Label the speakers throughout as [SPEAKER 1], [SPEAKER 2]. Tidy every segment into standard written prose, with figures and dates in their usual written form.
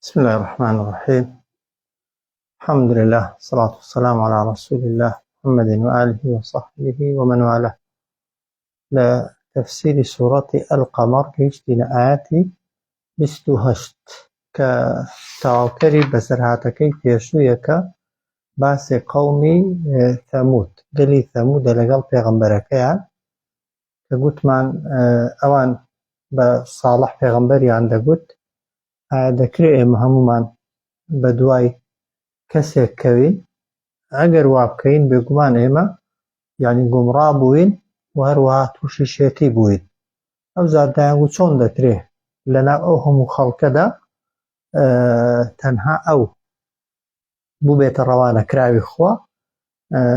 [SPEAKER 1] بسم الله الرحمن الرحيم الحمد لله الصلاة والسلام على رسول الله محمد وآله وصحبه ومن والاه لە تەفسیری سوڕەتی القمر گەیشتینە ئایەتی 28 کە تەواوکەری بەسەرهاتەکەی پێشوویە کە باسی قەومی ثەمود گەلی ثەمودە لەگەڵ پێغەمبەرەکەیان کە گوتمان ئەوان بە ساڵح پێغەمبەریان دەگوت ئایا دەکرێ ئێمە هەموومان بە دوای کەسێک کەوین ئەگەر وا بکەین بێگومان ئێمە یعنی گومڕا بووین و هەروەها تووشی شێتی بووین ئەو جار دایانگوت چۆن دەکرێ لەناو ئەو هەموو خەڵکەدا تەنها ئەو بووبێتە ڕەوانەکراوی خوا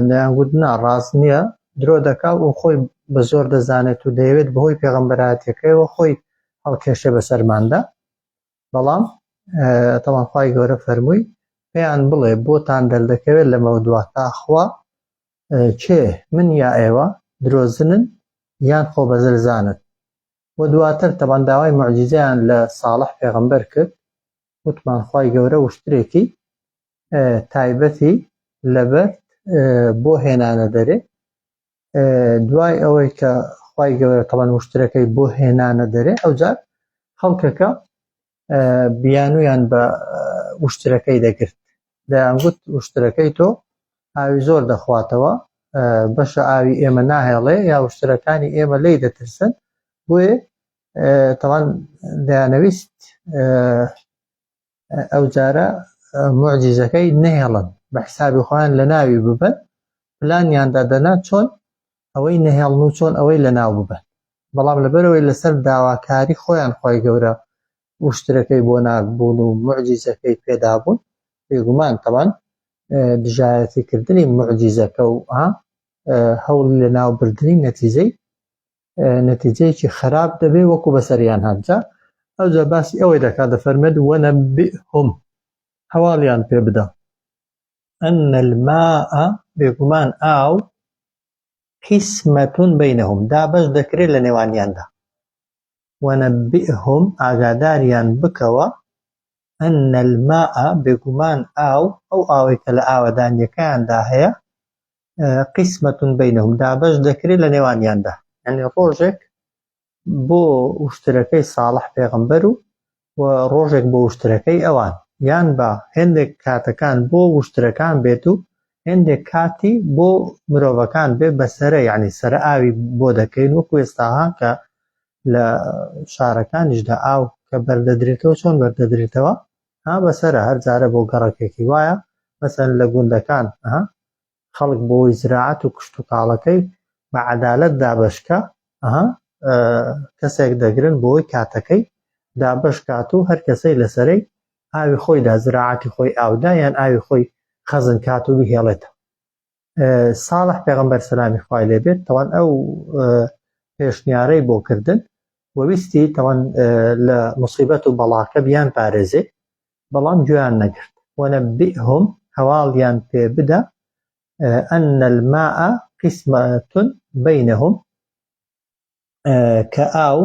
[SPEAKER 1] دەیانگوت نا ڕاست نییە درۆ دەکا و خۆی بە زۆر دەزانێت و دەیەوێت بەهۆی پێغەمبەراتیەکەیەوە خۆی هەڵکێشێ بەسەرماندا بەڵام تەوان خوای گەورە فەرمووی پێیان بڵێ بۆتان دەردەکەوێت لەمەودوا تا خوا کێ من یا ئێوە درۆزنن یان خۆ بەزلزانن و دواتر تەبان داوای معجزەیان لە ساڵح پێغەمبەر کرد وتمان خوای گەورە وشترێکی تایبەتی لەبەر بۆ هێنانە دەرێ دوای ئەوەی کە خوای گەورە تەبان وشترەکەی بۆ هێنانە دەرێ ئەوجار خەڵکەکە بیانویان بە وشترەکەی دەگرت دەیانگوت وشترەکەی تۆ ئاوی زۆر دەخواتەوە بەشە ئاوی ئێمە ناهێڵێ یا وشترەکانی ئێمە لی دەترسن بۆیە تەوان دەیانەویست ئەو جارە معجزەکەی نەهێڵن بە حسابی خۆیان لە ناوی ببن پلانیاندا دەنا چۆن ئەوەی نەهێڵن و چۆن ئەوەی لە ناو ببن بەڵام لەبەرەوەی لەسەر داواکاری خۆیان خۆی گەورە وشترەکەی بۆ ناردبوون و معجزەکەی پێدابوون بێگومان تەوان دژایەتیکردنی معجزەکە و هەوڵی لە ناوبردنی نەتیجەی نەتیجەیەکی خراپ دەبێ وەکو بەسەریان هات جا ئەوجا باسی ئەوەی دەکات دەفەرمێت وەنەبئهم هەواڵیان پێ بدە أن الماء بێگومان ئاو قسمة بينهم دابەش دەکرێت لە نێوانیاندا ونبئهم ئاگاداریان بکەوە أن الماء بێگومان ئاو ئەو ئاوەی کە لە ئاوەدانیەکەیاندا هەیە قسمة بينهم دابەش دەکرێت لە نێوانیاندا یعنی ڕۆژێک بۆ وشترەکەی ساڵح پێغەمبەر و و ڕۆژێک بۆ وشترەکەی ئەوان یان بە هێندێک کاتەکان بۆ وشترەکان بێت و هێندێک کاتی بۆ مرۆڤەکان بێ بەسەرە یعنی سەرە ئاوی بۆ دەکەین وەکو ئێستاها کە لە شارەکانیشدا ئاو کە بەردەدرێتەوە چۆن بەردەدرێتەوە ها بەسەرە هەر جارە بۆ گەڕەکێکی وایە مەسەن لە گوندەکان ها خەڵک بۆی زراعەت و کشتوکاڵەکەی بە عەدالەت دابەشکا ئەها کەسێک دەگرن بۆی کاتەکەی دابەش کات و هەر کەسەی لەسەرەی ئاوی خۆیدا زراعەتی خۆی ئاودا یان ئاوی خۆی خەزن کات و بهێڵێتەوە ساڵح پێغەمبەر سەلامی خوای لێ بێت تەوان ئەو پێشنیارەی بۆ کردن و ویستی تەوان لە مصیبەت و بەڵاکە بیان پارێزێ بەڵام گوێیان نەگرت ونبئهم هەواڵیان پێ بدە أن الماء قسمة بينهم کە ئاو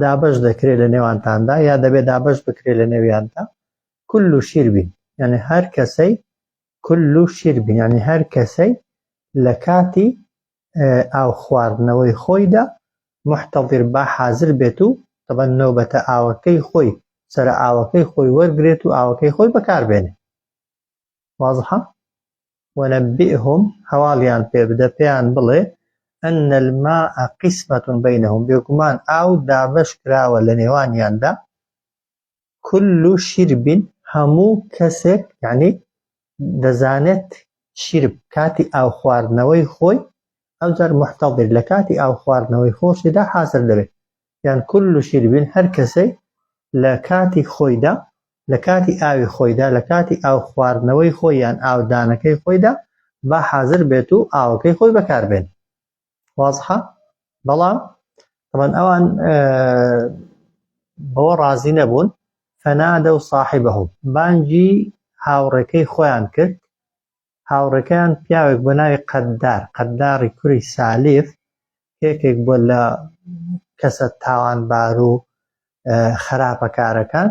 [SPEAKER 1] دابەش دەکرێت لە نێوانتاندا یا دەبێت دابەش بکرێت لە نێویاندا كل شرب یعنی هەر کەسەی كل شرب یعنی هەر کەسەی لە کاتی ئاو خواردنەوەی خۆیدا محتضر با حازر بێت و تەبەن نۆبەتە ئاوەکەی خۆی سەرە ئاوەکەی خۆی وەرگرێت و ئاوەکەی خۆی بەکاربێنێ واضحە ونبئهم هەواڵیان پێ بدە پێیان بڵێ أن الماء قسمة بينهم بێگومان ئاو دابەش کراوە لە نێوانیاندا كل شرب هەموو کەسێک یعنی دەزانێت شرب کاتی ئاو خواردنەوەی خۆی ئەوجار محتضر لە کاتی ئاو خواردنەوەی خۆشیدا حازر دەبێت یان كل شرب هەر کەسێک لە کاتی خۆیدا لە کاتی ئاوی خۆیدا لە کاتی ئاو خواردنەوەی خۆی یان ئاودانەکەی خۆیدا با حازر بێت و ئاوەکەی خۆی بەکاربێنێ وازحە بەڵام طبعا ئەوان بەوە ڕازی نەبوون فنادوا صاحبهم بانگی هاوڕێکەی خۆیان کرد هاوڕێکەیان پیاوێک بە ناوی قەدار قەداری کوری سالیف یەکێک بووە لە کەسە تاوانبار و خراپەکارەکان.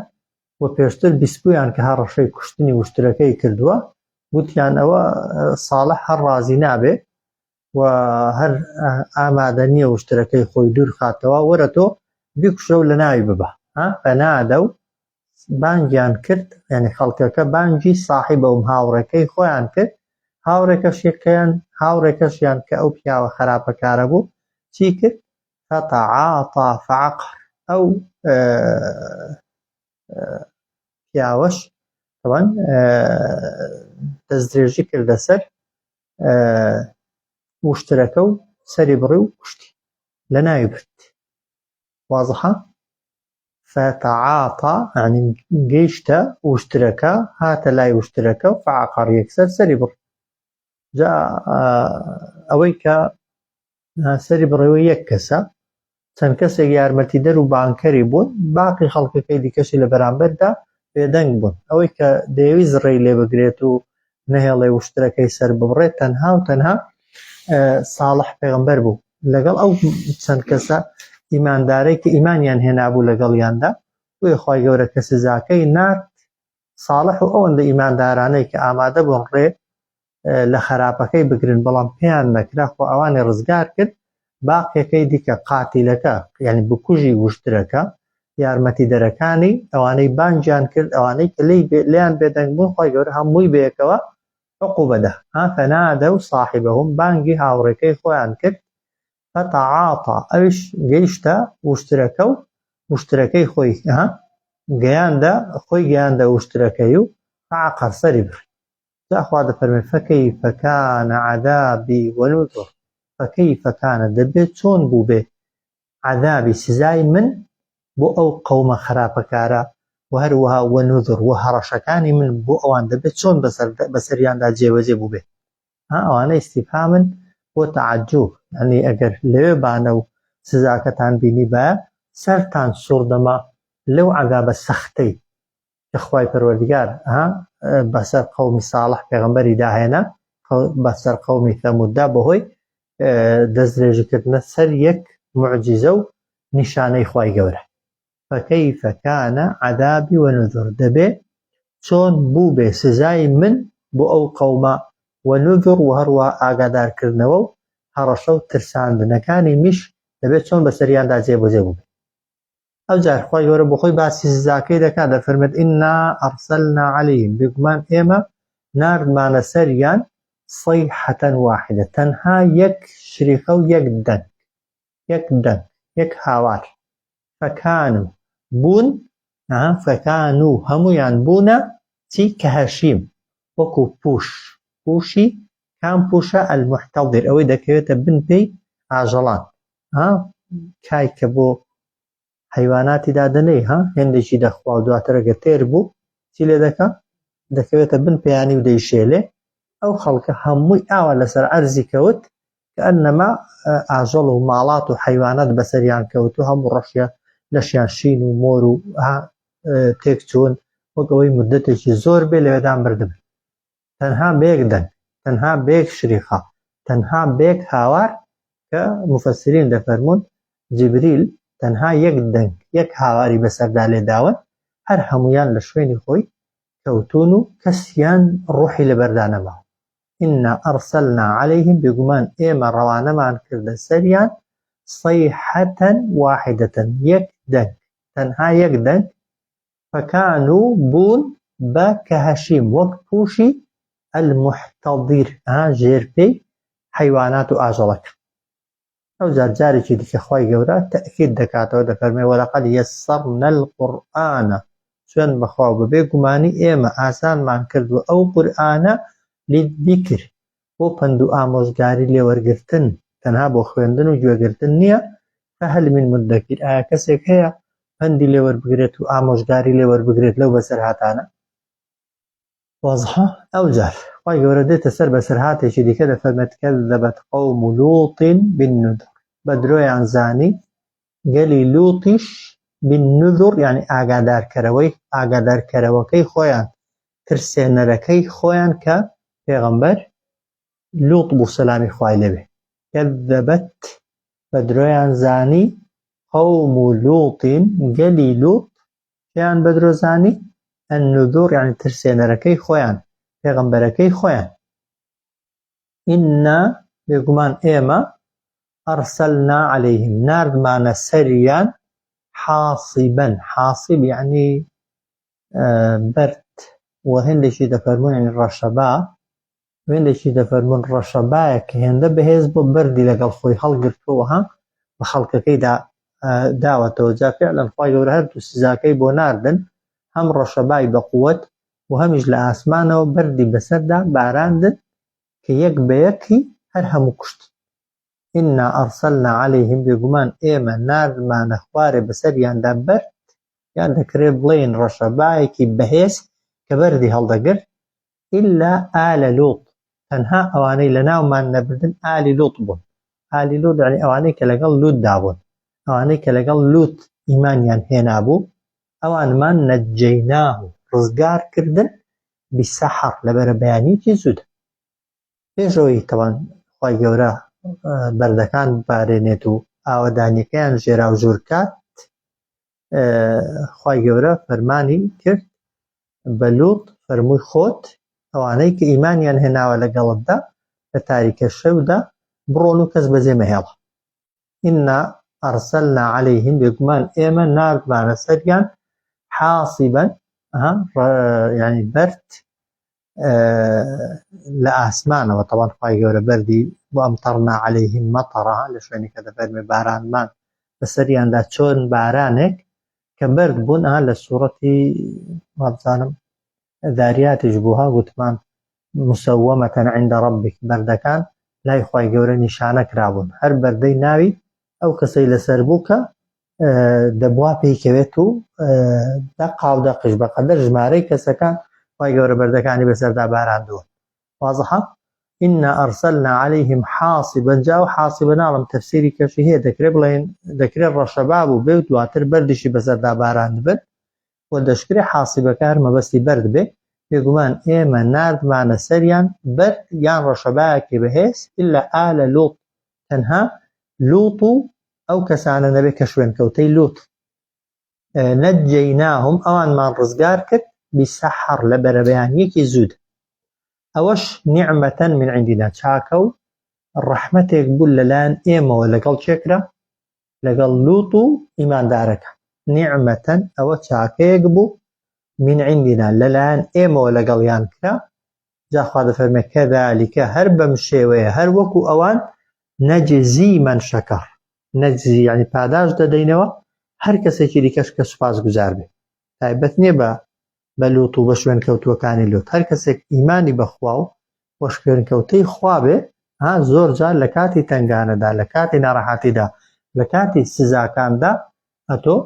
[SPEAKER 1] و پێشتر بیستبوویان کە هەڕەشەی کوشتنی وشترەکەی کردووە، گوتیان ئەوە ساڵح هەر ڕازی نابێ و هەر ئامادە نییە وشترەکەی خۆی دوور خاتەوە، وەرە تۆ بیکوژە و لەناوی ببە. ها فنادوا بانگیان کرد، یعنی خەڵکەکە بانگی صاحبهم هاوڕێکەی خۆیان کرد، هاوڕێکەشیان هاوڕێکەشیان کە ئەو پیاوە خراپەکارە بوو چی کرد؟ فتعاطى فعقر ئەو پیاوەش طبعا دەستدرێژی کردە سەر وشترەکە و سەری بڕی و کوشتی لە ناوی برد وازحە فتعاطى یعنی گەیشتە وشترەکە هاتە لای وشترەکە و فعقر یەکسەر سەری بڕ جا ئەوەی کە سەری بڕیوە یەک کەسە، چەند کەسێک یارمەتیدەر و بانکەری بوون، باقی خەڵکەکەی دیکەشی لە بەرامبەردا بێدەنگ بوون. ئەوەی کە دەیەویست ڕێی لێ بگرێت و نەهێڵێ وشترەکەی سەر ببڕێت تەنها و تەنها ساڵح پێغەمبەر بوو لەگەڵ ئەو چەند کەسە ئیماندارەی کە ئیمانیان هێنابوو لەگەڵیاندا. بۆیە خوای گەورە کە سزاکەی نارد ساڵح و ئەوەندە ئیماندارانەی کە ئامادە بوون ڕێ لە خەراپەکەی بگرن بەڵام پێیان نەکرا خۆ ئەوانی ڕزگار کرد باقیەکەی دیکە قاتیلەکە یعنی بکوژی وشترەکە یارمەتیدەرەکانی ئەوانەی بانگیان کرد ئەوانەی کە لێیان بێدەنگ بوون خوای گەورە هەمووی بەیەکەوە عقوبەدا ها فنادوا صاحبهم بانگی هاوڕێکەی خۆیان کرد فتعاطى ئەویش گەیشتە وشترەکە و وشترەکەی خۆی ها گەیاندە خۆی گەیاندە وشترەکەی و فعقر سەری بڕی جا خوا دەفەرمێ فکیف کان عذابی ونذر فکیف کان دەبێت چۆن بووبێ عذابی سزای من بۆ ئەو قەومە خراپەکارە و هەروەها ونذر و هەڕەشەکانی من بۆ ئەوان دەبێت چۆن بەسەر بەسەریاندا جێبەجێ بووبێ ها ئەوانە ئیستیفهامن بۆ تەعەجوب یعنی ئەگەر لەوێ بانە و سزاکەتان بینیبایە سەرتان سوڕ دەما لەو عەزابە سەختەی کە خوای پەروەردگار ها بەسەر قەومی ساڵح پێغەمبەری داهێنا بەسەر قەومی ثەموددا بەهۆی دەستدرێژیکردنە سەر یەک معجزە و نیشانەی خوای گەورە فكيف كان عذابي ونذر دەبێ چۆن بووبێ سزای من بۆ ئەو قەومە ونذر و هەروە ئاگادارکردنەوە و هەڕەشە و ترساندنەکانی میش دەبێت چۆن بەسەریاندا جێبەجێ بووبێ ئەوجار خوای گەورە بۆ خۆی باسی سزاکەی دەکات دەفەرمێت إنا أرسلنا عليهم بێگومان ئێمە ناردمانە سەریان صيحة واحدة تەنها یەک شریخە و یەک دەنگ یەک دەنگ یەک هاوار فكانوا بوون فكانوا هەمویان بوونە چی كالهشيم وەکو پوش پوشی کام پوشە المحتضر ئەوەی دەکەوێتە بن پێی ئاژەڵان ها کای کە بۆ حەیواناتی دادەنێی ها هێندێکی دەخوا و دواتر ئەگەر تێر بوو چی لێ دەکا دەکەوێتە بن پێیانی و دەیشێلێ ئەو خەڵکە هەمووی ئاوا لەسەر عەرزی کەوت کە ئەنەما ئاژەڵ و ماڵات و حەیوانات بەسەریان کەوت و هەموو ڕەشیان لەشیان شین و مۆر و تێک چوون وەک ئەوەی مدەتێکی زۆر بێ لەوێدا مردبن تەنها بە یەک دەنگ، تەنها بە یەک شریخە، تەنها بە یەک هاوار کە موفەسرین دەفەرموون جبریل تەنها یەک دەنگ، یەک هاواری بەسەردا لێداون، هەر هەموویان لە شوێنی خۆی کەوتوون و کەسیان ڕوحی لەبەردا نەماوە. إنا أرسلنا عليهم بێگومان ئێمە ڕەوانەمان کردە سەریان صيحة واحدة یەک دەنگ، تەنها یەک دەنگ، فكانوا بوون بە كالهشيم وەک پووشی المحتضر ها ژێر پێی حەیوانات و ئاژەڵەکە. ئەوجار جارێکی دیکە خوای گەورە تەئکید دەکاتەوە دەفەرمێ ولقد يسرنا القرآن سوێند بەخوا و بەبێ گومانی ئێمە ئاسانمان کردووە ئەو قورئانە للذکر بۆ پەند و ئامۆژگاری لێوەرگرتن تەنها بۆ خوێندن و گوێگرتن نییە فهل من مدکر ئایا کەسێک هەیە پەندی لێ وەربگرێت و ئامۆژگاری لێ وەربگرێت لەو بەسەرهاتانە؟ وازحە؟ ئەوجار خوای گەورە دێتە سەر بەسەرهاتێکی دیکە دەفەرمێت كذبت قوم لوط بالنذر بە درۆیان زانی گەلی لوطیش بالنذر یعنی ئاگادارکەرەوەی ئاگادارکەرەوەکەی خۆیان ترسێنەرەکەی خۆیان کە پێغەمبەر لوط بوو سەلامی خوای لێبێ كذبت بە درۆیان زانی قوم لوط گەلی لوط. چیان بە درۆ زانی؟ النذور یعنی ترسێنەرەکەی خۆیان، پێغەمبەرەکەی خۆیان. ئینا بێگومان ئێمە ئەرسەلنا عەلەیهیم ناردمانە سەریان حاصیبەن حاصیب یعنی بەرد و هێندێکی دەفەرموون یعنی ڕەشەبا وێندێکی دەفەرموون ڕەشەبایە کە هێندە بەهێز بۆ بەردی لەگەڵ خۆی هەڵگرتووە ها بە خەڵکەکەیدا داوەتەوە جا فعلا خوای گەورە هەردوو سزاکەی بۆ ناردن هەم ڕەشەبای بە قوت و هەمیش لە ئاسمانەوە بەردی بەسەردا باراندن کە یەک بە یەکی هەر هەموو کوشت إنا أرسلنا عليهم بێگومان ئێمە ناردمانە خوارێ بەسەریاندا بەرد یان دەکرێت بڵێین ڕەشەبایەکی بەهێز کە بەردی هەڵدەگرت إلا آل لوط تەنها ئەوانەی لەناومان نەبردن ئالی لوط بوون ئالی لوط یعنی ئەوانەی کە لەگەڵ لوتدا بوون ئەوانەی کە لەگەڵ لوت ئیمانیان هێنابوو ئەوانمان نەجەیناه ڕزگار کردن بسەحەر لە بەرەبەیانیەکی زوودا پێش ئەوەی تەوان خوای گەورە بەردەکان ببارێنێت و ئاوەدانیەکەیان ژێراوژوور کات خوای گەورە فەرمانی کرد بە لوط فەرمووی خۆت ئەوانەی کە ئیمانیان هێناوە لەگەڵتدا لە تاریکە شەودا بڕۆن و کەس بەجێ مەهێڵە إنا أرسلنا عليهم بێگومان ئێمە ناردمانە سەریان حاصبا یعنی بەرد لە ئاسمانەوە تەوان خوای گەورە بەردی وأمطرنا عليهم مطرا لە شوێنێکە دەفەرمێ بارانمان بەسەریاندا چۆن بارانێک کە بەرد بوون ئا لە سوڕەتی وابزانم داریاتیش بوو ها گوتمان مسومة عند ربك بەردەکان لای خوای گەورە نیشانە کرابوون هەر بەردەی ناوی ئەو کەسەی لەسەر بوو کە دەبوا پێی کەوێت و دەقا و دەقیش بەقەدەر ژمارەی کەسەکان خوای گەورە بەردەکانی بەسەردا باراندووە وازحە إنا أرسلنا عليهم حاصبا جا و حاصبا ناڵم تەفسیری کەشی هەیە دەکرێت بڵێن دەکرێت ڕەشەبا بوو بێ و دواتر بەردیشی بەسەردا باراندبن و دەشکرێ حاصبەکە هەر مەبەستی بەرد بێ بێگومان ئێمە ناردمانە سەریان بەرد یان ڕەشەبایەکی بەهێز إلا آل لوط تەنها لوط و ئەو کەسانە نەبێت کە شوێنکەوتەی لوط نەجەیناهم ئەوانمان ڕزگار کرد بسەحەر لە بەرەبەیانیەکی زوود ئەوەش نیعمەتەن من عندنا چاکە و ڕەحمەتێک بوو لەلایەن ئێمەوە لەگەڵ چێکرا لەگەڵ لوط و ئیماندارەکە نیعمەتەن ئەوە چاکەیەک بوو من عندنا لەلایەن ئێمەوە لەگەڵیان کرا جا خوا دەفەرمێ كذلك هەر بەم شێوەیە هەر وەکو ئەوان نجزی من شکر نجزی یعنی پاداش دەدەینەوە هەر کەسێکی دیکەش کە سوپاس گوزار بێ تایبەت نییە بە بە لوط و بە شوێنکەوتووەکانی لوط هەر کەسێک ئیمانی بەخوا و وە شوێنکەوتەی خوا بێ ها زۆر جار لە کاتی تەنگانەدا لە کاتی ناڕەحەتیدا لە کاتی سزاکاندا ئەتۆ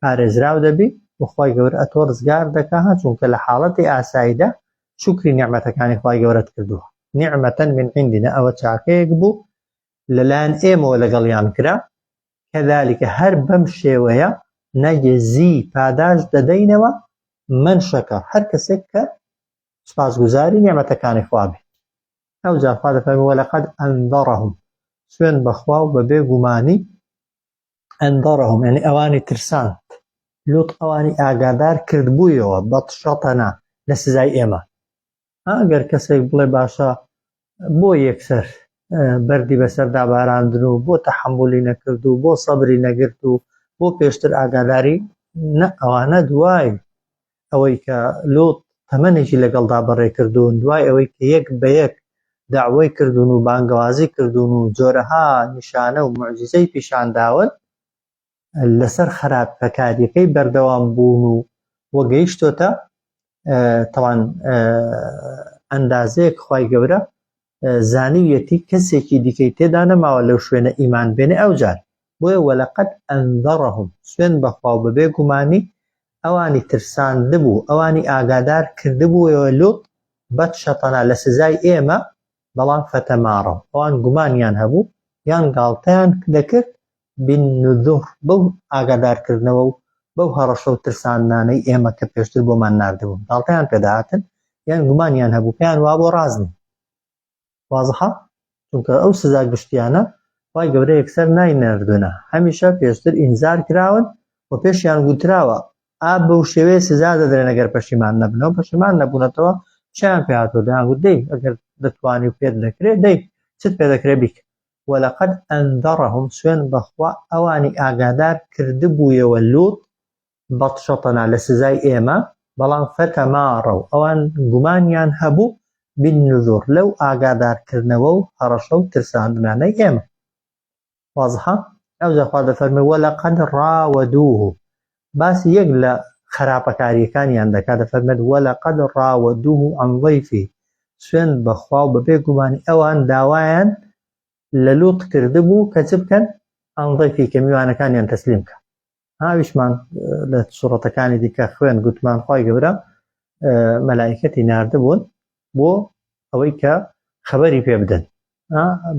[SPEAKER 1] پارێزراو دەبی و خوای گەورە ئەتۆ ڕزگار دەکا ها چونکە لە حاڵەتی ئاساییدا شوکری نیعمەتەکانی خوای گەورەت کردووە نعمة من عندنا ئەوە چاکەیەک بوو لەلایەن ئێمەوە لەگەڵیان کرا كذلك هەر بەم شێوەیە نجزی پاداش دەدەینەوە من شکر هەر کەسێک کە سوپاسگوزاری نیعمەتەکانی خوا بێت ئەوجا خوا دەفەرموێ ولقد أنذرهم سوێن بەخوا و بەبێ گومانی أنذرهم یعنی ئەوانی ترساند لوط ئەوانی ئاگادار کردبوویەوە بطشتنا لە سزای ئێمە ئەگەر کەسێک بڵێ باشە بۆ یەکسەر بەردی بەسەردا باراندن و بۆ تەحەمولی نەکرد و بۆ سەبری نەگرت و بۆ پێشتر ئاگاداری نە ئەوانە دوای ئەوەی کە لوط تەمەنێکی لەگەڵدا بەڕێ کردوون دوای ئەوەی کە یەک بە یەک دەعوەی کردوون و بانگەوازی کردوون و جۆرەها نیشانە و موعجیزەی پیشان داون لەسەر خراپەکاریەکەی بەردەوام بوون و وە گەیشتۆتە تەوان ئەندازەیەک خوای گەورە زانیویەتی کەسێکی دیکەی تێدا نەماوە لەو شوێنە ئیمان بێنێ ئەوجار بۆیە ولقد أنذرهم سوێن بەخوا و بەبێ گومانی ئەوانی ترساندبوو ئەوانی ئاگادار کردبووەوە لوط بطشتنا لە سزای ئێمە بەڵام فتماروا ئەوان گومانیان هەبوو یان گاڵتەیان دەکرد بالنذر بەو ئاگادارکردنەوە و بەو هەڕەشە و ترساندنانەی ئێمە کە پێشتر بۆمان ناردبوون گاڵتەیان پێدەهاتن یان گومانیان هەبوو پێیان وابوو ڕاست نین وازحە چونکە ئەو سزا گشتیانە خوای گەورە یەکسەر ناینەردونە هەمیشە پێشتر ئینزار کراون و پێشیان گوتراوە. ئا بەو شێوەیە سزا دەدرێن ئەگەر پەشیمان نەبنەوە، پەشیمان نەبوونەتەوە چیان پێ هاتووە؟ دەیان گوت دەی ئەگەر دەتوانی و پێت دەکرێ دەی چت پێ دەکرێ بیکە. ولقد انذرهم سوێن بەخوا ئەوانی ئاگادار کردبوویەوە لوط بطشتنا لە سزای ئێمە بەڵام فتماروا ئەوان گومانیان هەبوو بالنذر لەو ئاگادارکردنەوە و هەڕەشە و ترساندنانەی ئێمە. وازحە؟ ئەوجا خوا دەفەرمێ ولقد راودوه باسی یەک لە خراپەکاریەکانیان دەکات دەفەرمێت ولقد راودوه عن ضیفه سوێند بەخوا و بەبێ گومانی ئەوان داوایان لە لوط کردبوو کە چ بکەن عن ضیفه کە میوانەکانیان تەسلیم کە هاویشمان لە سوڕەتەکانی دیکە خوێن گوتمان خوای گەورە مەلایکەتی ناردبوون بۆ ئەوەی کە خەبەری پێ بدەن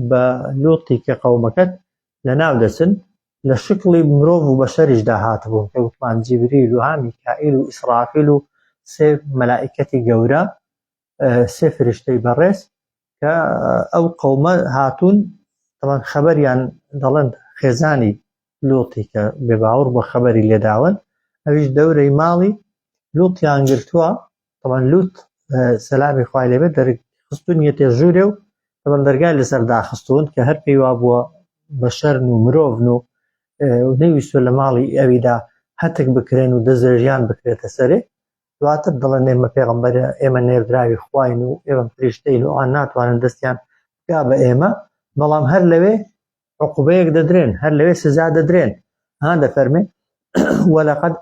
[SPEAKER 1] بە لوتی کە قەومەکەت لە ناو دەچن لە شکڵی مرۆڤ و بەشەریشدا هاتبوون کە وتمان جیبریل و ها میکائیل و ئیسرافیل و سێ مەلائکەتی گەورە سێ فریشتەی بەڕێز کە ئەو قەومە هاتوون تەمان خەبەریان دەڵێن خێزانی لوتی کە بێباوەڕ بە خەبەری لێداون ئەویش دەورەی ماڵی لوتیان گرتووە تەمان لوت سەلامی خوای لێبێت دەرخستونیەتێ ژوورێ و تەمان دەرگای لەسەر داخستون کە هەر پێی وابووە بەشەرن و مرۆڤن و نەویستوە لە ماڵی ئەویدا هەتک بکرێن و دەستدرێژیان بکرێتە سەرێ دواتر دەڵێن ئێمە پێغەمبەر ئێمە نێردراوی خواین و ئێمە فریشتەین و ئەوان ناتوانن دەستیان بگا بە ئێمە بەڵام هەر لەوێ عقوبەیەک دەدرێن هەر لەوێ سزا دەدرێن ها دەفەرمێ ولقد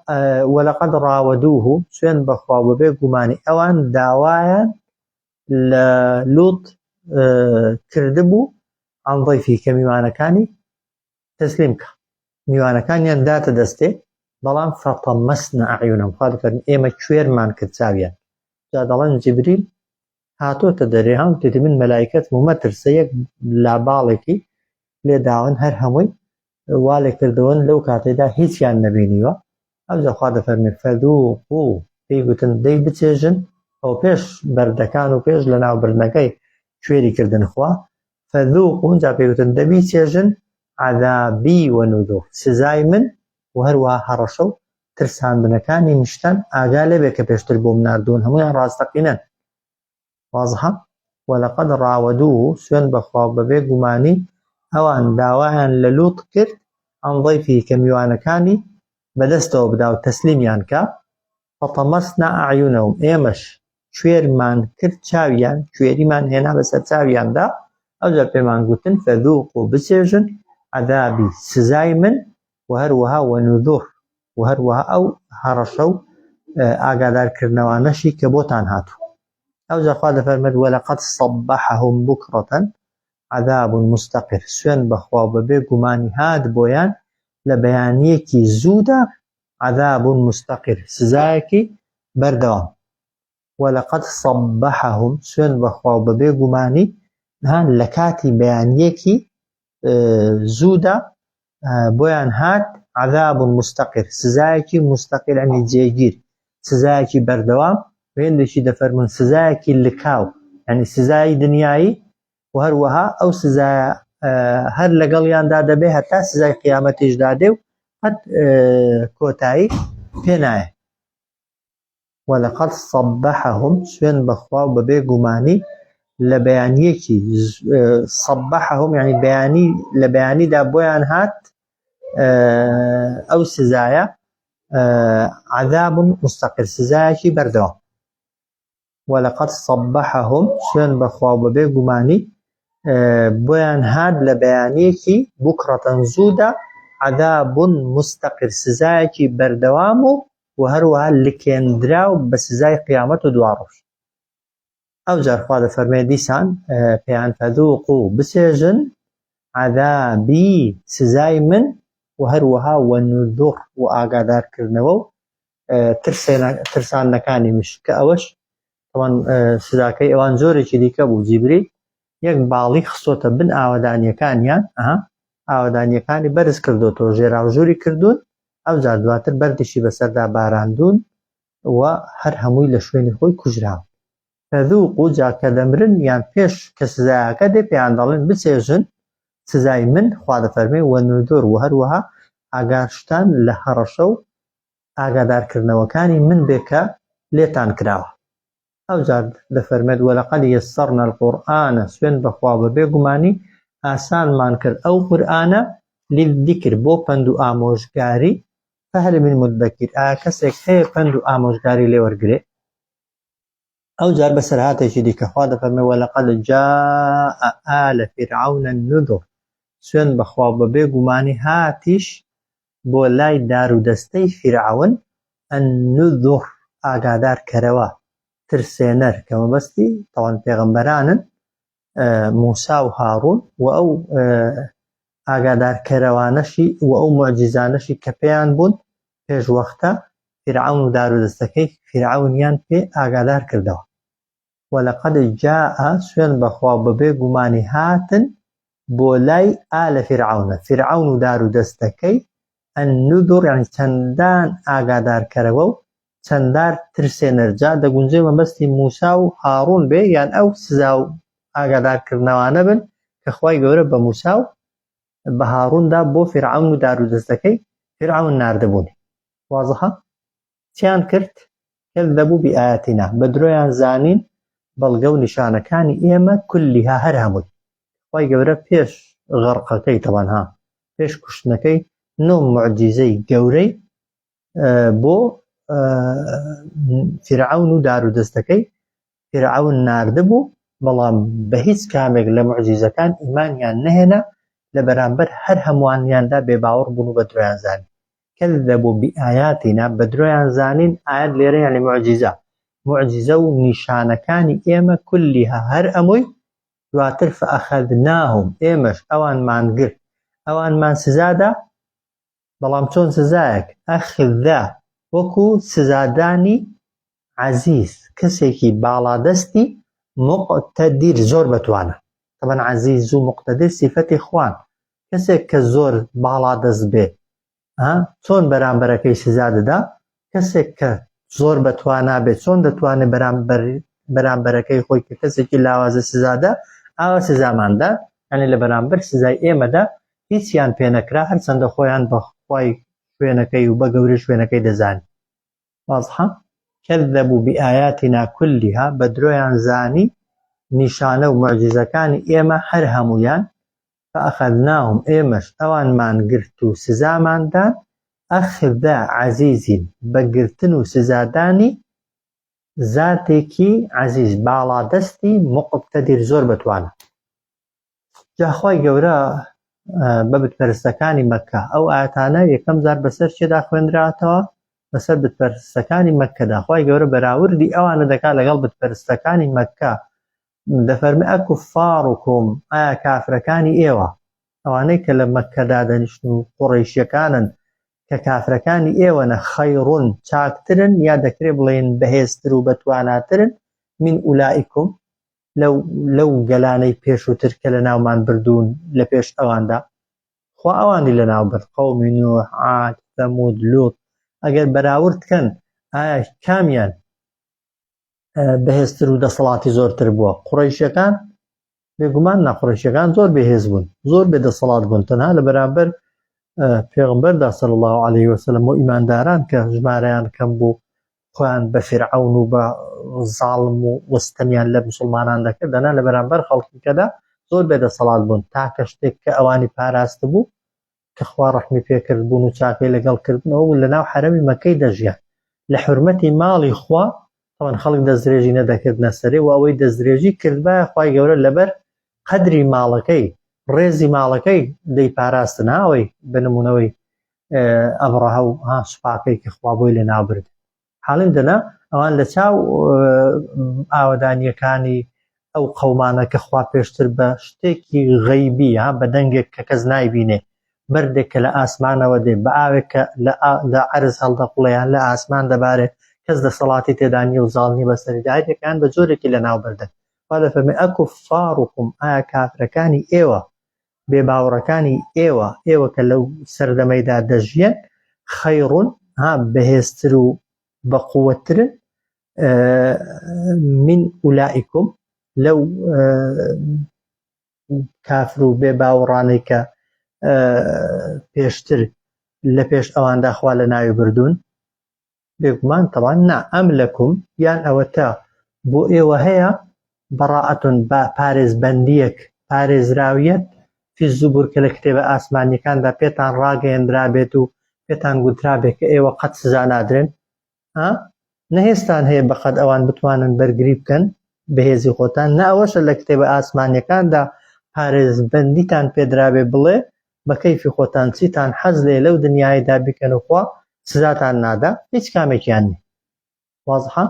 [SPEAKER 1] ولقد راودوه سوێن بەخوا بەبێ گومانی ئەوان داوایان لە لوط کردبوو عن ضیفی کە میوانەکانی تەسلیم کە میوانەکانیان داتە دەستێ بەڵام فطمسنا اعینهم خوا دەفەرموێ ئێمە کوێرمان کرد چاویان جا دەڵێن جبریل هاتۆتە دەرێ هەم وتێتی من مەلایکەتم و مەترسە یەک لاباڵێکی لێ داون هەر هەمووی وا لێ کردون لەو کاتێدا هیچیان نەبینیوە ئەوجا خوا دەفەرمێ فذوقوا پێی گوتن دەی بچێژن ئەو پێش بەردەکان و پێش لەناوبردنەکەی کوێری کردن خوا فذوقوا جا پێی گوتن دەبی چێژن عذابی ونذر سزای من و هەروەها هەڕەشە و ترساندنەکانی مشتان ئاگا لێبێ کە پێشتر بۆم ناردوون هەموویان ڕاستەقینەن واضحە ولقد راودوه سوێن بەخوا و بەبێ گومانی ئەوان داوایان لە لوط کرد عن ضیفه کە میوانەکانی بەدەستەوە بدا و تەسلیمیان کا فطمسنا اعینهم ئێمەش کوێرمان کرد چاویان کوێریمان هێنا بەسەر چاویاندا ئەوجا پێمان گوتن فذوقوا بچێژن عذابی سزای من و هەروەها ونذر و هەروەها ئەو هەڕەشە و ئاگادارکردنەوانەشی کە بۆتان هاتوو ئەوجا خوا دەفەرمێت ولقد صبحهم بکرة عذاب مستقر سوێن بەخوا و بەبێ گومانی هات بۆیان لە بەیانیەکی زوودا عذاب مستقر سزایەکی بەردەوام ولقد صبحهم سوێن بەخوا و بەبێ گومانی هان لە کاتی بەیانیەکی زوودا بۆیان هات عذاب مستقر سزایەکی مستقر ئەنی جێگیر سزایەکی بەردەوام هێندێکی دەفەرمون سزایەکی لکاو ینی سزای دنیایی و هەروەها ئەو سزایە هەر لەگەڵیاندا دەبێ هەتا سزای قیامەتیش دادێ و قەت کۆتایی پێ نایە ولقد صبحهم سوێن بەخوا و بەبێ گومانی لە بەیانیەکی صبحهم یعنی بەیانی لە بەیانیدا بۆیان هات ئەو سزایە عذاب مستقر سزایەکی بەردەوام ولقد صبحهم سوێن بەخوا و بەبێ گومانی بۆیان هات لە بەیانیەکی بکرەتەن زوودا عذاب مستقر سزایەکی بەردەوام و و هەروەها لکێندراو بە سزای قیامەت و دواڕۆژ ئەوجار خوا دەفەرمێ دیسان پێیان فذوقوا بچێژن عذابی سزای من و هەروەها ونذر و ئاگادارکردنەوە و ترساندنەکانی مش کە ئەوەش ئەوان سزاکەی ئەوان جۆرێکی دیکە بوو جیبریل یەک باڵی خستۆتە بن ئاوەدانیەکانیان ئەها ئاوەدانیەکانی بەرز کردوتەوە ژێراوژووری کردوون ئەوجار دواتر بەردیشی بەسەردا باراندوون و هەر هەمووی لە شوێنی خۆی کوژراون فذوقوا جا کە دەمرن یان پێش کە سزایەکە دێ پێیان دەڵێن بچێژن سزای من خوا دەفەرمێ ونذر و هەروەها ئاگاشتان لە هەڕەشە و. ئاگادارکردنەوەکانی من بێ کە لێتان کراوە. ئەوجار دەفەرمێت ولقد یسرنا القرآن سوێند بەخوا بە بێ گومانی ئاسانمان کرد ئەو قورئانە للذکر بۆ پەند و ئامۆژگاری فهل من مدکر ئایا کەسێک هەیە پەند و ئامۆژگاری لێ وەرگرێ؟ ئەوجار بەسەرهاتێکی دیکە خوا دەفەرمێ ولقد جاء آل فرعون النذر سوێند بەخوا بە بێ گومانی هاتیش بۆ لای دارودەستەی فیرعەون، النذر، ئاگادار کەرەوە، ترسێنەر، کە مەبەستی تەوان پێغەمبەرانن، موسا و هاڕون، و ئەو ئاگادار کەرەوانەشی و ئەو موعجیزانەشی کە پێیان بوون پێش وەختە فیرعەون و دارودەستەکەی فیرعەونیان پێ ئاگادار کردەوە. ولقد جاء سوێند بەخوا و بەبێ گومانی هاتن بۆ لای آل فرعون فیرعەون و دار و دەستەکەی النذر یعنی چەندان ئاگادارکەرەوە و چەندار ترسێنەر جا دەگونجێ مەبەستی موسا و هاڕون بێ یان ئەو سزا و ئاگادارکردنەوانە بن کە خوای گەورە بە موسا و بە هاڕوندا بۆ فیرعەون و دار و دەستەکەی فیرعەون ناردبوونی وازحە؟ چیان کرد؟ کذبوا بآیاتنا بە درۆیان زانین بەڵگە و نیشانەکانی ئێمە کلها هەر هەمووی خوای گەورە پێش غەڕقەکەی تەوان ها پێش کوشتنەکەی نۆ معجیزەی گەورەی بۆ فیرعەون و دار و دەستەکەی فیرعەون ناردبوو، بەڵام بە هیچ کامێک لە موعجیزەکان ئیمانیان نەهێنا، لە بەرامبەر هەر هەمووانیاندا بێباوەڕ بوون و بە درۆیان زانی. کذبوا بآیاتنا، بە درۆیان زانین، ئایەت لێرە یانی موعجیزە، موعجیزە و نیشانەکانی ئێمە، کلها هەر ئەمووی، دواتر فاخذناهم، ئێمەش ئەوانمان گرت، ئەوانمان سزادا، بەڵام چۆن سزایەک، اخذ، وەکو سزادانی عەزیز، کەسێکی باڵادەستی موقتەدیر، زۆر بەتوانا. تەبعەن عەزیز و موقتەدیر سیفەتی خوان، کەسێک کە زۆر باڵادەست بێ ها چۆن بەرامبەرەکەی سزا دەدا؟ کەسێک کە زۆر بەتوانا بێت چۆن دەتوانێت بەرامبەر بەرامبەرەکەی خۆی کە کەسێکی لاوازە سزادا ئاوا سزاماندا یعنی لە بەرامبەر سزای ئێمەدا هیچیان پێنەکرا هەرچەندە خۆیان بە خوای شوێنەکەی و بە گەورەی شوێنەکەی دەزانی وازحە کذبوا بآیاتنا کلها بە درۆیان زانی نیشانە و معجزەکانی ئێمە هەر هەموویان فأخذناهم ئێمەش ئەوانمان گرت و سزامان دان أخذ عزیز بە گرتن و سزادانی زاتێکی عەزیز باڵادەستی مقتدر زۆر بەتوانە جا خوای گەورە بە بتپەرستەکانی مەککە ئەو ئایەتانە یەکەم جار بەسەر چێدا خوێنراتەوە بەسەر بتپەرستەکانی مەککەدا خوای گەورە بەراوردی ئەوانە دەکات لەگەڵ بتپەرستەکانی مەککە دەفەرمێ ئەکوفاڕکم ئایا کافرەکانی ئێوە ئەوانەی کە لە مەککەدا دەنیشتن و قوڕەیشیەکانن کە کافرەکانی ئێوەنە خەیڕون چاکترن یا دەکرێ بڵێن بەهێزتر و بەتواناترن من ئولائیکم لەو لەو گەلانەی پێشووتر کە لە ناومان بردوون لە پێش ئەواندا خوا ئەوانی لە ناو برد قەومی نوح عاد ثەمود لوط ئەگەر بەراورد کەن ئایا کامیان بەهێزتر و دەسەڵاتی زۆرتر بووە قوڕەیشەکان بێگومان ناقڕیشەکان زۆر بێهێز بوون زۆر بێ دەسەڵات بوون تەنها لە بەرامبەر پێغمبەردا صلی الله علیه وسلم و ئیمانداران کە ژمارەیان کەم بوو خۆیان بە فیرعەون و بە زاڵم و وەستەمیان لە مسلمانان دەکرد دەنا لە بەرامبەر خەڵکیکەدا زۆر بێ دەسەڵات بوون تاکە شتێک کە ئەوانی پاراست بوو کە خوا ڕەحمی پێکرد بوون و چاکەی لەگەڵ کردن ئەوە بوو لەناو حەرەمی مەکەی دەژیان لە حورمەتی ماڵی خوا تەوان خەڵک دەستدرێژی نەدەکردنە سەرێ و ئەوەی دەستدرێژی کردبایە خوای گەورە لەبەر قەدری ماڵەکەی ڕێزی ماڵەکەی دەیپاراستن ئەوەی بە نمونەوەی ئەبڕەهە و ها سوپاکەی کە خوا بۆی لەناوبرد حاڵین دەنا ئەوان لە چاو ئاوەدانیەکانی ئەو قەومانە کە خوا پێشتر بە شتێکی غەیبی ها بە دەنگێک کە کەس نایبینێ بەردێک کە لە ئاسمانەوە دێ بە ئاوێک کە لە عەرز هەڵدەقوڵێ یان لە ئاسمان دەبارێ کەس دەسەڵاتی تێدا نییە و زاڵ نییە بەسەریدا هەریەکەیان بە جۆرێکی لەناو بردن خوا دەفەرمێ ئەکوفاڕکم ئایا کافرەکانی ئێوە بێباوەڕەکانی ئێوە ئێوە کە لەو سەردەمەیدا دەژیەن خەیڕون ها بەهێزتر و بەقوەتترن من ئولائیکم لەو کافر و بێ باوەڕانەی کە پێشتر لە پێش ئەواندا خوا لە ناوی بردوون. بێگومان تەبعەن نا ئەم لەکوم یان ئەوەتا بۆ ئێوە هەیە بەڕائەتون بە پارێزبەندیەک پارێزراویەت فی الزبور کە لە کتێبە ئاسمانیەکاندا پێتان ڕاگەیەندرابێت و پێتان گوترابێت کە ئێوە قەت سزا نادرێن ها نە هێزتان هەیە بەقەد ئەوان بتوانن بەرگری بکەن بەهێزی خۆتان نە ئەوەشە لە کتێبە ئاسمانیەکاندا پارێزبەندیتان پێدرابێ بڵێ بە کەیفی خۆتان چیتان حەز لێ لەو دنیایدا بیکەن و خوا سزاتان نادا هیچ کامێکیان نی وازحە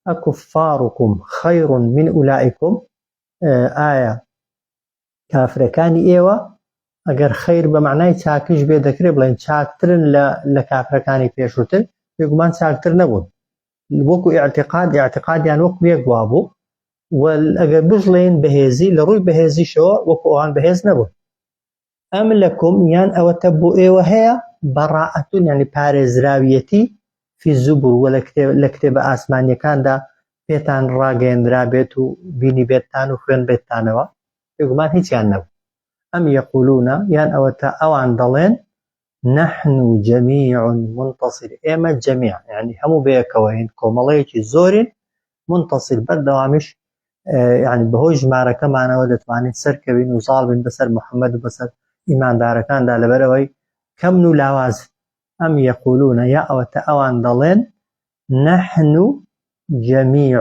[SPEAKER 1] ئەکوفارکم خەیر من ئولائکم ئایا کافرەکانی ئێوە ئەگەر خەیر بە مەعنای چاکیش بێ دەکرێت بڵێن چاکترن لە لە کافرەکانی پێشووتر بێگومان چاکتر نەبوون وەکو ئاعتقاد ئاعتقادیان وەکو یەک وابوو و ئەگەر بژڵێن بەهێزی لە ڕووی بەهێزیشەوە وەکو ئەوان بەهێز نەبوون ئەم لەکم یان ئەوەتە بۆ ئێوە هەیە بەڕائەتون یعنی پارێزراویەتی فی زوبر وە لە کتێبە ئاسمانیەکاندا پێتان ڕاگەیەندرابێت و بینی بێتتان و خوێن بێتتانەوە بێگومان هیچیان نەبوو ئەم یەقولونە یان ئەوەتا ئەوان دەڵێن نحن جميع منتصر ئێمە جەمیع یعنی هەموو بەیەکەوەین کۆمەڵەیەکی زۆرین منتصر بەردەوامیش یعنی بەهۆی ژمارەکەمانەوە دەتوانین سەرکەوین و زاڵ بین بەسەر محەممەد و بەسەر ئیماندارەکاندا لەبەرەوەی کەمن و لاواز ئەم یەقولونە یا ئەوەتە ئەوان دەڵێن نحن جمیع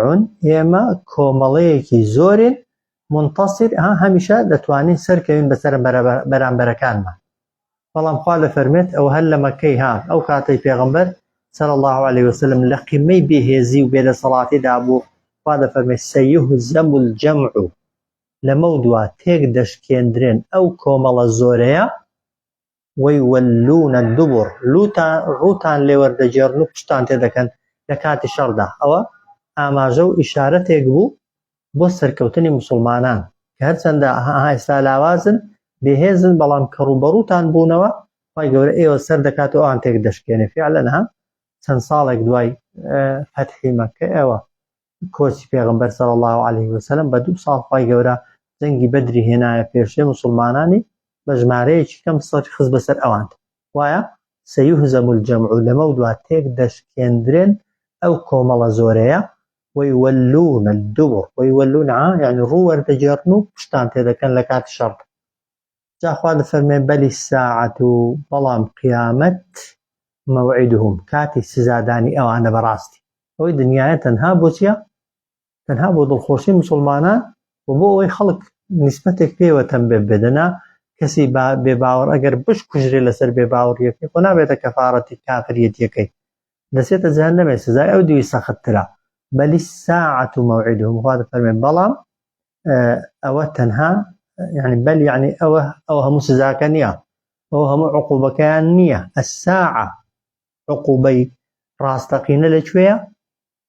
[SPEAKER 1] ئێمە کۆمەڵەیەکی زۆرین منتصر ها هەمیشە دەتوانین سەرکەوین بەسەر بەرامبەرەکانمان بەڵام خوا دەفەرمێت ئەو هەر لە مەکەی ها ئەو کاتەی پێغەمبەر صلی الله علیه وسلم لە قیمەی بێهێزی و بێدەسەڵاتیدا بوو خوا دەفەرمێت سەیهزەم الجمع لەمەودوا تێک دەشکێندرێن ئەو کۆمەڵە زۆرەیە ویولون الدبر لوتان ڕووتان لێ وەردەگێڕن و پشتان تێ دەکەن لە کاتی شەڕدا ئەوە ئاماژە و ئیشارەتێک بوو بۆ سەرکەوتنی موسڵمانان کە هەرچەندە ئەها ئێستا لاوازن بێهێزن بەڵام کە ڕووبەڕووتان بوونەوە خوای گەورە ئێوە سەر دەکات و ئەوان تێک دەشکێنێ فعلا ها چەند ساڵێک دوای فەتحی مەککە ئێوە کۆچی پێغەمبەر صلی الله علیه وسلم بە دوو ساڵ خوای گەورە جەنگی بەدری هێنایە پێشێ موسڵمانانی بە ژمارەیەکی کەم سەر خست بەسەر ئەوان وایە سەیهزەم الجەمع لەمەودوا تێک دەشکێندرێن ئەو کۆمەڵە زۆرەیە ویولون الدبر ویولون ع یعنی ڕوو وەردەگێڕن و پشتان تێدەکەن لە کاتی شەڕ جا خوا دەفەرمێ بەلی الساعة بەڵام قیامەت موعدهم کاتی سزادانی ئەوانە بەڕاستی ئەوەی دنیاە تەنها بۆ چییە تەنها بۆ دڵخۆشی مسلمانان و بۆ ئەوەی خەڵک نیسبەتێک پێوە تەمبێ بدەنا کەسی بێ باوەڕ ئەگەر بشکوژرێ لەسەر بێ باوەڕیەکەی خۆ نابێتە کەفارەتی کافریەتیەکەی دەچێتە جەهەنەمێ سزای ئەو دیوی سەختترە بل الساعة موعدهم خوا دەفەرمێ بەڵام ئەوە تەنها یعنی بەل یعنی ئەوە ئەوە هەموو سزاکە نییە ئەو هەموو عقوبەکەیان نییە الساعة عقوبەی ڕاستەقینە لەکوێیە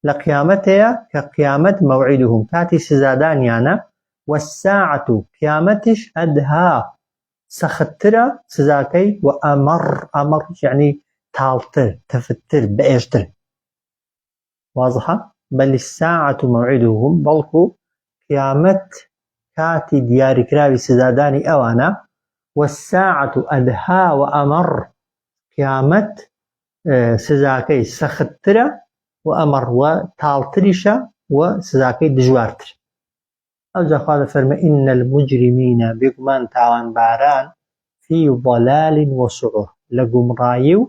[SPEAKER 1] لە قیامەتەیە کە قیامەت موعدهم کاتی سزادانیانە والساعة قیامەتیش ئەدها سەختترە سزاکەی و ئەمەڕ ئەمەڕ یعنی تاڵتر تەفتتر بەئێشتر وازحە بل الساعة موعدهم بەڵکو قیامەت کاتی دیاریکراوی سزادانی ئەوانە والساعة أدهى وأمر قیامەت سزاکەی سەختترە و ئەمەڕ و تاڵتریشە و سزاکەی دژوارتر ئەوجا خوا دەفەرمێ ان المجرمین بێگومان تاوانباران فی ضلال و سعور لە گومڕایی و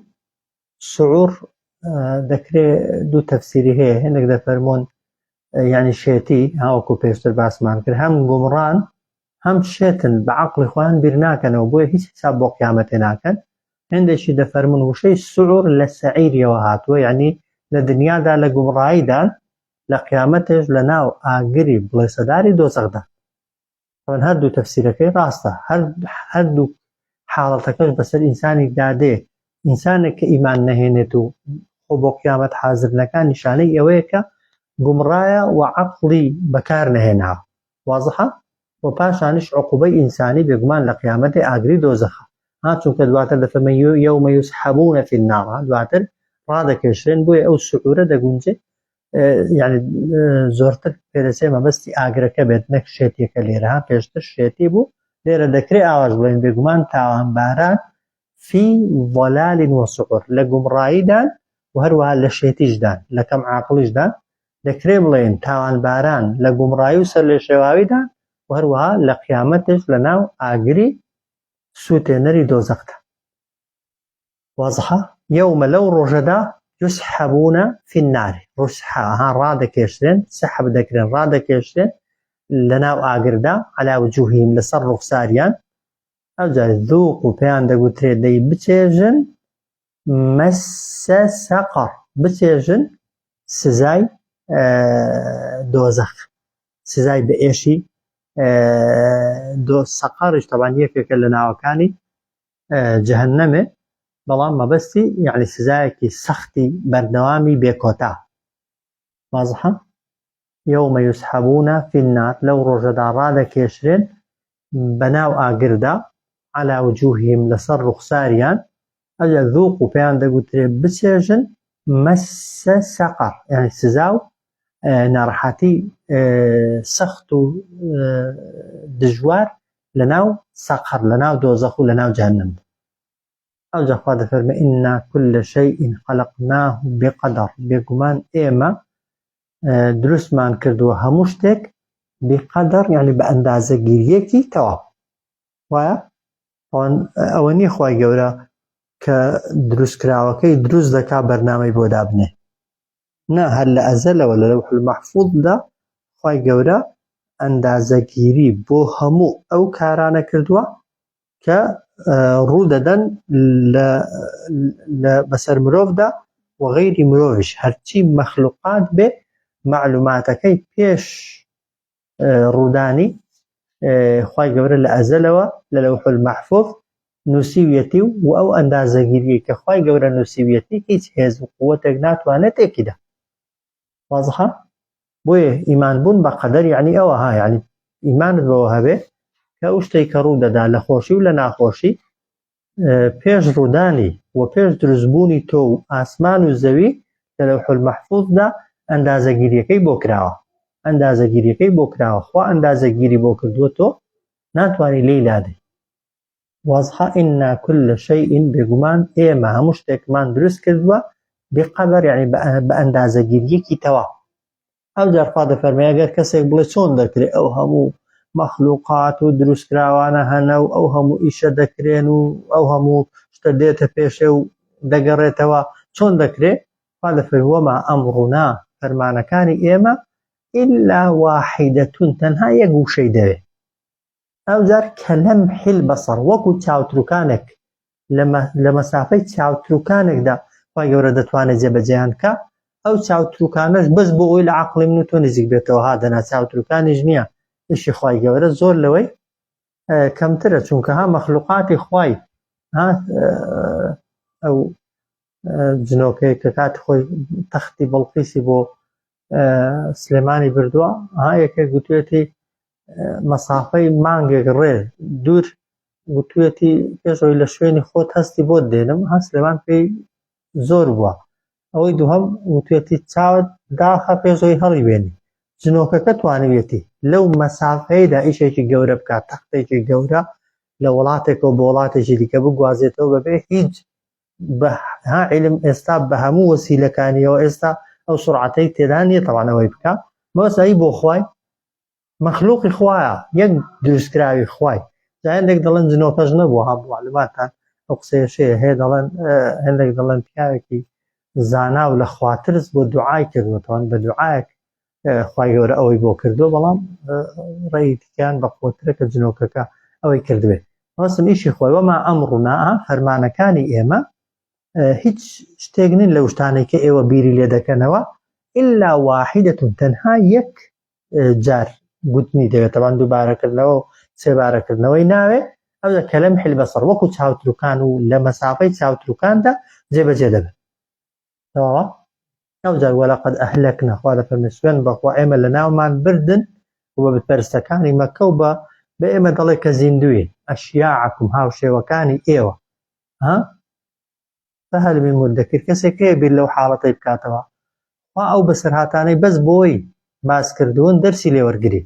[SPEAKER 1] سعور دەکرێ دوو تەفسیری هەیە هێندێک دەفەرموون یعنی شێتی هاوەکو پێشتر باسمان کرد هەم گومڕان هەم شێتن بە عەقڵی خۆیان بیر ناکەنەوە بۆیە هیچ حساب بۆ قیامەتێ ناکەن هێندێکی دەفەرمون وشەی سعور لە سەعیریەوە هاتووە یعنی لە دنیادا لە گومڕاییدان لە قیامەتێش لە ناو ئاگری بڵێسەداری دۆزەخدا طبعا هەردوو تەفسیرەکەی ڕاستە هەر هەردوو حاڵەتەکەش بەسەر ئینسانێکدا دێ ئینسانێک کە ئیمان نەهێنێت و خۆ بۆ قیامەت حازر نەکا نیشانەی ئەوەیە کە گومڕایە و عەقڵی بەکار نەهێناوە وازحە و پاشانیش عقوبەی ئینسانی بێگومان لە قیامەتێ ئاگری دۆزەخە ها چونکە دواتر دەفەرمێ یوم یسحبون فی النار دواتر ڕادەکێشرێن بۆیە ئەو سعورە دەگونجێ یعنی زۆرتر پێدەچێ مەبەستی ئاگرەکە بێت نەک شێتیەکە لێرە ها پێشتر شێتی بوو لێرە دەکرێ ئاواش بڵێن بێگومان تاوانباران فی ضلال وسعور لە گومڕاییدان و هەروەها لە شێتیشدان، لە کەم عاقڵیشدان، دەکرێ بڵێین تاوانباران لە گومڕایی و سەرلێشێواویدان و هەروەها لە قیامەتش لە ناو ئاگری سووتێنەری دۆزەخدا. وازحە؟ یوم لەو ڕۆژەدا یسحبون فی النار ڕسحە ها ڕادەکێشرێن سحب دەکرێن ڕادەکێشرێن لە ناو ئاگردا علی وجوههم لەسەر ڕوخساریان ئەوجا ذوقوا پێیان دەگوترێت دەی بچێژن مس سەقەر بچێژن سزای دۆزەخ سزای بە ئێشی دۆ سەقەڕیش تەبان یەکێکە لە ناوەکانی جەهەنەمێ بەڵام مەبەستی یعنی سزایەکی سەختی بەردەوامی بێکۆتا وازحە یوم یسحبون فی النار لەو ڕۆژەدا ڕادەکێشرێن بەناو ئاگردا علی وجوههم لەسەر ڕوخساریان ئەجا ذوقوا پێیان دەگوترێ بچێژن مس سەقەر یعنی سزا و ناڕەحەتی سەخت و دژوار لەناو سەقەر لەناو دۆزەخ و لەناو جەهەنەم ئەوجا خوا دەفەرمێ ئینا کل شەیء خەلقناه بقدر بێگومان ئێمە دروستمان کردووە هەموو شتێک بقدر یعنی بە ئەندازەگیریەکی تەواو وایە ئەوە نییە خوای گەورە کە دروستکراوەکەی دروست دەکا بەرنامەی بۆ دابنێ نا هەر لە ئەزەلەوە لە لەوح المەحفوظدا خوای گەورە ئەندازەگیری بۆ هەموو ئەو کارانە کردووە کە ڕوو دەدەن لە بەسەر مرۆڤدا و غەیری مرۆڤیش هەرچی مەخلوقات بێ مەعلوماتەکەی پێش ڕوودانی خوای گەورە لە ئەزەلەوە لە لەوح المەحفوظ نووسیویەتی و ئەو ئەندازەگیریەی کە خوای گەورە نووسیویەتی هیچ هێز و قوتێک ناتوانێت تێکیدا وازحە بۆیە ئیمان بوون بە قەدەر یعنی ئەوە ها یعنی ئیمانت بەوە هەبێ کە ئەو شتێک کە ڕوو دەدا لە خۆشی و لە ناخۆشی پێش ڕوودانی و پێش دروستبوونی تۆ و ئاسمان و زەوی لە لەوح المەحفوظدا ئەندازەگیریەکەی بۆ کراوە ئەندازەگیریەکەی بۆ کراوە خوا ئەندازەگیری بۆ کردووە تۆ ناتوانانی لێی لادەی وازحە إنا كل شيء بێگومان ئێمە هەموو شتێکمان دروست کردووە بقدر یعنی بە ئەندازەگیریەکی تەواو ئەوجار خوا دەفەرمێ ئەگەر کەسێک بڵێ چۆن دەکرێ ئەو هەموو مەخلوقات و دروستکراوانە هەنە و ئەو هەموو ئیشە دەکرێن و ئەو هەموو شتە دێتە پێشێ و دەگەڕێتەوە چۆن دەکرێ خوا دەفەرمێ وما ئەمڕونا فەرمانەکانی ئێمە ئیلا واحیدەتون تەنها یەک وشەی دەوێ ئەوجار کەلەمح البصر وەکو چاوتروکانێک لە مەسافەی چاوتروکانێکدا خوای گەورە دەتوانێت جێبەجێیان بکا ئەو چاوتروکانەش بەس بۆ ئەوەی لە عەقڵی من و تۆ نزیک بێتەوە ها دەنا چاوتروکانیش نییە ئیشی خوای گەورە زۆر لەوەی کەمترە چونکە ها مەخلوقاتی خوای ها ئەو جنۆکەیە کە کاتی خۆی تەختی بەڵقیسی بۆ سلێمانی بردووە ها یەکێک گوتوێتی مەسافەی مانگێک ڕێ دوور گوتوێتی پێش ئەوەی لە شوێنی خۆت هەستی بۆت دێنم ها سلێمان پێی زۆر بووە ئەوەی دووهەم وتوێتی چاوت داخە پێش ئەوەی هەڵی بێنی جنۆکەکە توانیویەتی لەو مەسافەیەدا ئیشێکی گەورە بکات تەختێکی گەورە لە وڵاتێکەوە بۆ وڵاتێکی دیکە بگوازێتەوە بەبێ هیچ بە ها علم ئێستا بە هەموو وەسیلەکانیەوە ئێستا ئەو سرعەتەی تێدا نییە تەوان ئەوەی بکە مەسایی بۆ خوای مەخلوقی خوایە یەک دروستکراوی خوای جا هەندێک دەڵێن جنۆکەش نەبووە ها معلوماتان ئەو قسەیەشەیە هەیە دەڵێن هەندێک دەڵێن پیاوێکی زانا و لە خواترس بۆ دوعای کردووەتەوەن بە دوعایەک خوای گەورە ئەوەی بۆ کردووە بەڵام ڕێی دیکەیان بە قوترە کە جنۆکەکە ئەوەی کردبێت مەسم ئیشی خۆی وەما ئەمڕونا فەرمانەکانی ئێمە هیچ شتێک نین لەو شتانەی کە ئێوە بیری لێ دەکەنەوە ئللا واحدة تەنها یەک جار گوتنی دەوێت تەبان دووبارەکردنەوە و سێبارەکردنەوەی ناوێ ئەو کەلەم حل بەسەر وەکو چاوتروکان و لە مەسافەی چاوتروکاندا جێبەجێ دەبن تەواوە ئەو جار وەلەقەد ئەهلەکنا خوا دەفەرمێ سوێن بەخوا ئێمە لە ناومان بردن و بە بتپەرستەکانی مەکە و بە بە ئێمە دەڵێ کە زیندوین ئەشیاعکم هاوشێوەکانی ئێوە ها فهل من مدکر کەسێک هەیە بیر لەو حاڵەتەی بکاتەوە خوا ئەو بەسەرهاتانەی بەس بۆی باس کردوون دەرسی لێوەرگری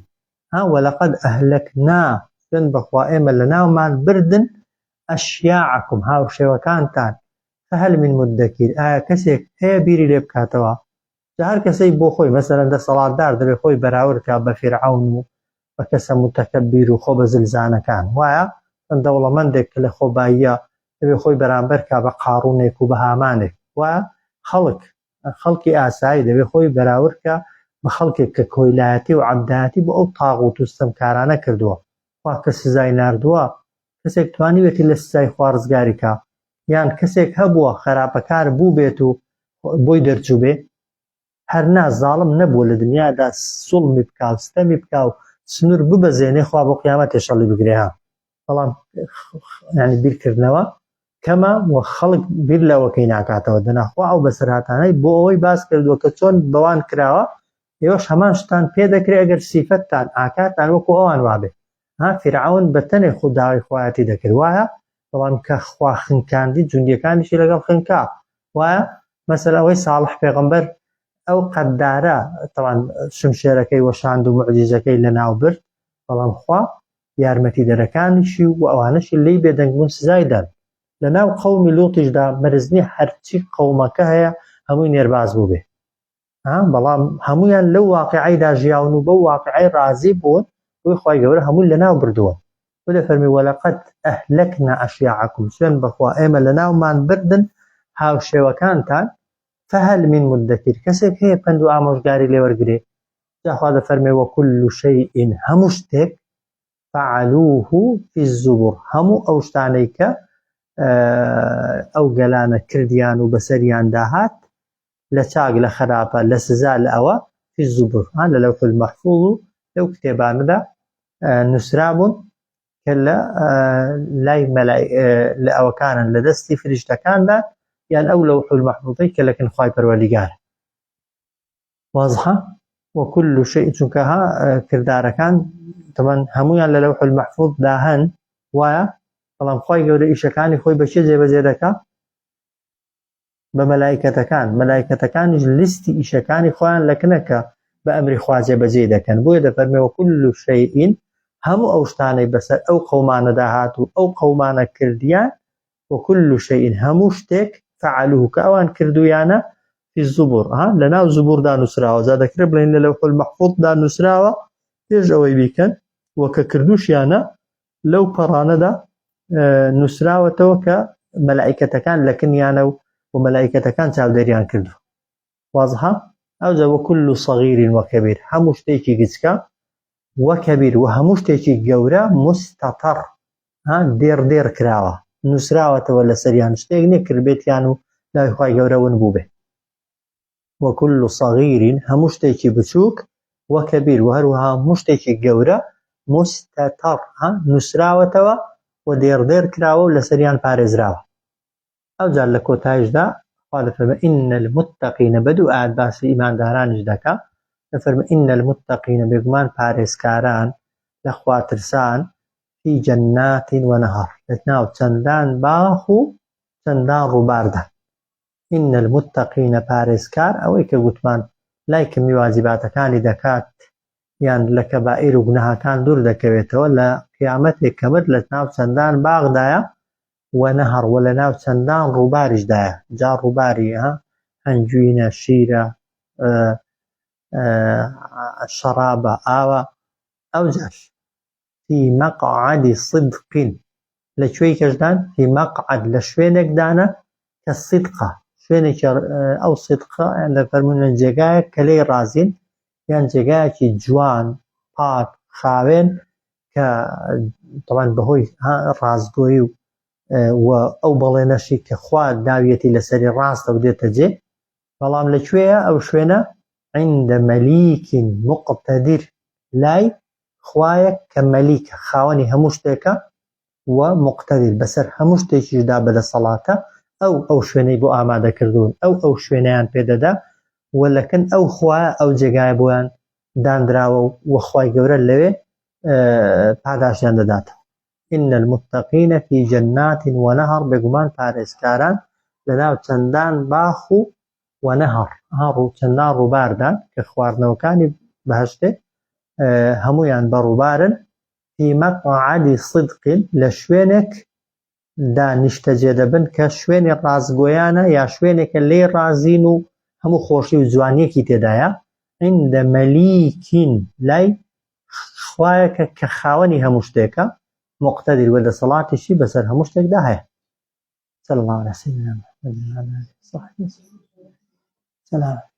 [SPEAKER 1] ها وەلەقەد ئەهلەکنا سوێن بەخوا ئێمە لە ناومان بردن ئەشیاعکم هاوشێوەکانتان. فهل من مدکر ئایا کەسێک هەیە بیری لێ بکاتەوە؟ جا هەر کەسەی بۆ خۆی مەسەلەن دەسەڵاتدار دەبێ خۆی بەراورد کا بە فیرعەون و بە کەسە موتەکەبیر و خۆ بە زلزانەکان وایە چەند دەوڵەمەندێک کە لە خۆباییە دەبێ خۆی بەرامبەر کا بە قاڕونێک و بە هامانێک وایە خەڵک خەڵکی ئاسایی دەبێ خۆی بەراورد کا بە خەڵکێک کە کۆیلایەتی و عەبدایەتی بۆ ئەو تاغوت و ستەمکارانە کردووە خوا کە سزای ناردووە کەسێک توانیوێتی لە سزای خوا ڕزگاری کا یان کەسێک هەبووە خەراپەکار بووبێت و بۆی دەرچووبێ؟ هەر نا زاڵم نەبووە لە دنیادا زوڵمی بکا و ستەمی بکا و سنوور ببەزێنێ خوا بۆ قیامەتێ شەڵی بگرێ ها بەڵام یعنی بیرکردنەوە کەمە و خەڵک بیر لەوەکەی ناکاتەوە دەنا خوا ئەو بەسەرهاتانەی بۆ ئەوەی باس کردووە کە چۆن بەوان کراوە ئێوەش هەمان شتان پێ دەکرێ ئەگەر سیفەتتان ئاکارتان وەکو ئەوان وابێ ها فیرعەون بە تەنێ خو داوای خوایەتی دەکرد وایە بەڵام کە خوا خنکاندی جوندیەکانیشی لەگەڵ خنکا وایە مەسەل ئەوەی ساڵح پێغەمبەر ئەو قەدارە تەوان شمشێرەکەی وەشاند و معجزەکەی لەناو برد بەڵام خوا یارمەتی دەرەکانیشی و ئەوانەشی لێی بێدەنگ بوون سزای دان لەناو قەومی لوتیشدا مەرزنی هەرچی قەومەکە هەیە هەمووی نێرباز بوو بێ بەڵام هەمویان لەو واقعیدا ژیاون و بەو واقعی ڕازی بوون بۆی خوای گەورە هەموو لەناو بردووە و دەفەرمی وەلەقەد ئەهلەکنا ئەشیاعەکم سوێن بەخوا ئێمە لەناومان بردن هاوشێوەکانتان فهل من مدکر کەسێک هەیە پەند و ئامۆژگاری لێوەرگرێ جا خوا دەفەرمێ وکل شیء هەموو شتێک فعلوه فی الزبر هەموو ئەو شتانەی کە ئەو گەلانە کردیان و بەسەریاندا هات لە چاک لە خراپە لە سزا لە ئەوە فی الزبر ها لە لەوح المحفوظ و لەو کتێبانەدا نووسرابوون کە لە لای مەلای لە ئەوەکانن لە دەستی فریشتەکاندا یان ئەو لەوح المحفوظەی کە لەکن خوای پەروەردیگار وازحە وكل شيء چونکە ها کردارەکان تەمان هەمویان لە لەوح المحفوظ دا هەن وایە بەڵام خوای گەورە ئیشەکانی خۆی بە چێ جێبەجێ دەکا بە مەلایکەتەکان مەلایکەتەکانیش لیستی ئیشەکانی خۆیان لە کنەکە بە ئەمری خوا جێبەجێ دەکەن بۆیە دەفەرمێ وكل شيء هەموو ئەو شتانەی بەسەر ئەو قەومانەدا هات و ئەو قەومانە کردیان وكل شيء هەموو شتێک فعلوه کە ئەوان کردویانە في الزبر ها لەناو زبوردا نووسراوە جا دەکرێت بڵێن لە لەوح المحفوظدا نووسراوە پێش ئەوەی بیکەن و کە کردوشیانە لەو پەڕانەدا نووسراوەتەوە کە مەلائکەتەکان لە کنیانە و و مەلائکەتەکان چاودێریان کردو وازحە ئەوجا وكل صغير وكبير هەموو شتێکی گچکە وكبير و هەموو شتێکی گەورە مستطر ها دێڕ دێڕ کراوە نووسراوەتەوە لەسەریان شتێک نییە کردبێتیان و لای خوای گەورە ون بووبێ وكل صغير هەموو شتێکی بچووک وكبير و هەروەها هەموو شتێکی گەورە مستطر ها نووسراوەتەوە و دێڕ دێڕ کراوە و لەسەریان پارێزراوە ئەوجار لە کۆتایشدا خوا دەفەرمێ ان المتقین بە دوو ئایەت باسی ئیماندارانیش دەکا دەفەرمێ ان المتقین بێگومان پارێزکاران لە خواترسان فی جنات و نهر لە ناو چەندان باخ و چەندان ڕووباردا ان المتقین پارێزکار ئەوەی کە گوتمان لای کەمی واجباتەکانی دەکات یان لە کەبائیر و گوناهەکان دوور دەکەوێتەوە لە قیامەتێک کە مرد لە ناو چەندان باغدایە ونهر وە لەناو چەندان ڕووباریشدایە جا ڕووباری ها هەنجوینە شیرە شەڕابە ئاوە ئەوجاش فی مقعد صدق لە کوێی کەشدان فی مقعد لە شوێنێکدانە کە صدقە شوێنێکی ئەو صدقە لە فەرمونە جێگایەک کە لێی ڕازین یان جێگایەکی جوان پاک خاوێن کە تەوان بەهۆی ڕاستگۆیی و و ئەو بەڵێنەشی کە خوا داویەتی لەسەری ڕاستە و دێتە جێ بەڵام لەکوێیە ئەو شوێنە عند ملیک مقتدر لای خوایەک کە مەلیکە خاوەنی هەموو شتێکە و مقتدر بەسەر هەموو شتێکیشدا بەدەسەڵاتە ئەو ئەو شوێنەی بۆ ئامادە کردوون ئەو ئەو شوێنیان پێدەدا و لەکن ئەو خوایە ئەو جێگایە بۆیان دانراوە و خوای گەورە لەوێ پاداشتیان دەداتەوە إن المتقین فی جنات ونهر بێگومان پارێزکاران لەناو چەندان باخ و ونهر ڕوو چەندان ڕووباردان کە خواردنەوەکانی بەهشتێ هەمویان بە ڕووبارن فی مقعد صدق لە شوێنێک. دا نیشتەجێ دەبن کە شوێنی ڕاستگۆیانە یا شوێنێکە لێی ڕازین و هەموو خۆشی و جوانیەکی تێدایە عند مەلیکین لای خوایەکە کە خاوەنی هەموو شتێکە مقتدر و دەسەڵاتیشی بەسەر هەموو شتێکدا هەیە صلى الله على سيدنا محمد وعلى آله وصحبه وسلم. سلام.